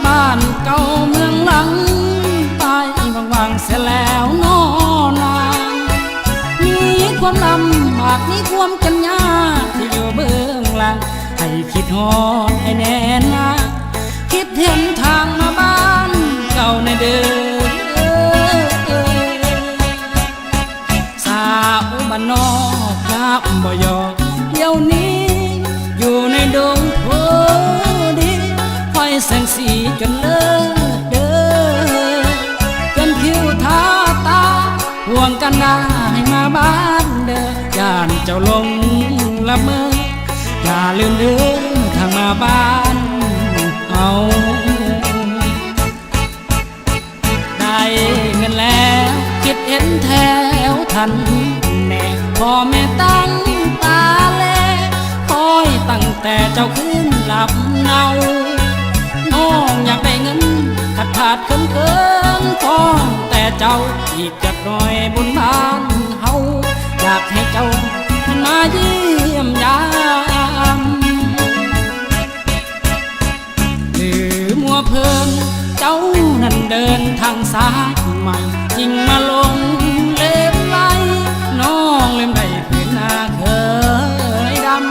ບ້ານເກົ່າເມືອງຫຼັງ ຕາຍຫວ່າງໆເສຍແລ້ວນໍນາງ. ມີຄວາມລຳບາກ ມີຄວາມກັນຍາກ ທີ່ຢູ່ເບື້ອງຫຼັງ ໃຫ້ຄິດຮອດໃຫ້ແນ່ນາ ຄິດເຫັນທາງມາບ້ານເກົ່າແນ່ເດີ. ສາວບ້ານນອກຢາກບໍ່ຢອກ ດຽວນີ້ຢູ່ໃນດົງໂພດີ ຄອຍແສງສີຈົນເລີດເດີ ຈົນຄິວທາຕາ ຫ່ວງກັນດາໃຫ້ມາບ້ານເດີ ຢ້ານເຈົ້າຫຼົງລະເມີ ຢ່າລືມເດີ ທາງມາບ້ານເຮົາ. ໄດ້ເງິນແລ້ວຄິດເຫັນແຖວທັນແນ່ ພໍ່ແມ່ຕັ້ງຕາແລ ຄອຍຕັ້ງແຕ່ເຈົ້າຄືນຫຼັບເນົາ. ນ້ອງຢາກໄດ້ເງິນຂາດຂາດເຂີນເຂີນ ຂອແຕ່ເຈົ້າອີກຈັກໜ້ອຍ ບຸນບ້ານເຮົາ ຢາກໃຫ້ເຈົ້າມາຢ້ຽມຢາມ. ຫຼືມົວເພີນ ເຈົ້ານັ້ນເດີນທາງສາຍໃໝ່ ຈິ່ງມາຫຼົງເລີນໄຫຼ ນ້ອງລືມໄດ້ຜືນນາເຄີຍດຳ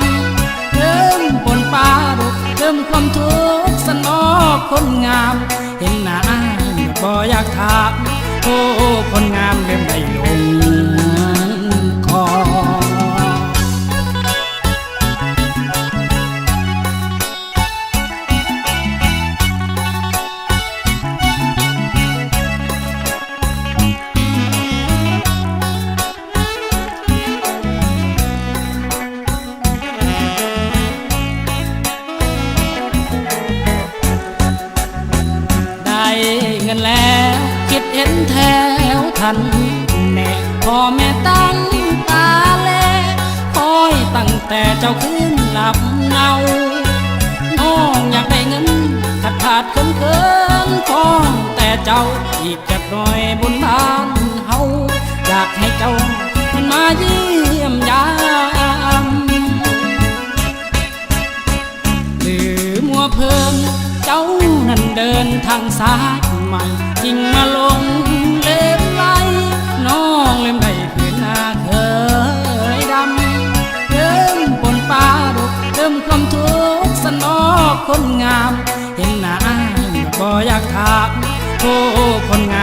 ລືມປົນປາດຸກ ລືມຄວາມທຸກສັນດອກຄົນງາມ ເຫັນໜ້າອ້າຍບໍ່ຢາກຖາມ ໂອ້ ຄົນງາມລືມໄດ້ຫຼົງຄໍ. ໄດ້ເງິນແລ້ວຄິດເຫັນແຖວທັນແນ່ ພໍ່ແມ່ຕັ້ງຕາແລ ຄອຍຕັ້ງແຕ່ເຈົ້າຄືນຫຼັບເນົາ. ນ້ອງຢາກໄດ້ເງິນຂາດຂາດເຂີນເຂີນ ຂອແຕ່ເຈົ້າອີກຈັກໜ້ອຍ ບຸນບ້ານເຮົາ ຢາກໃຫ້ເຈົ້າມາຢ້ຽມຢາມ. ຫຼືມົວເພີນ ເຈົ້ານັ້ນເດີນທາງສາຍໃໝ່ ຈິ່ງມາຫຼົງເລີນໄຫຼ ນ້ອງລືມໄດ້ຜືນນາເຄີຍດຳ ລືມປົນປາດຸກ ລືມຄວາມທຸກສັນດອກຄົນງາມ ເຫັນໜ້າອ້າຍບໍ່ຢາກຖາມ ໂອ້ ຄົນງ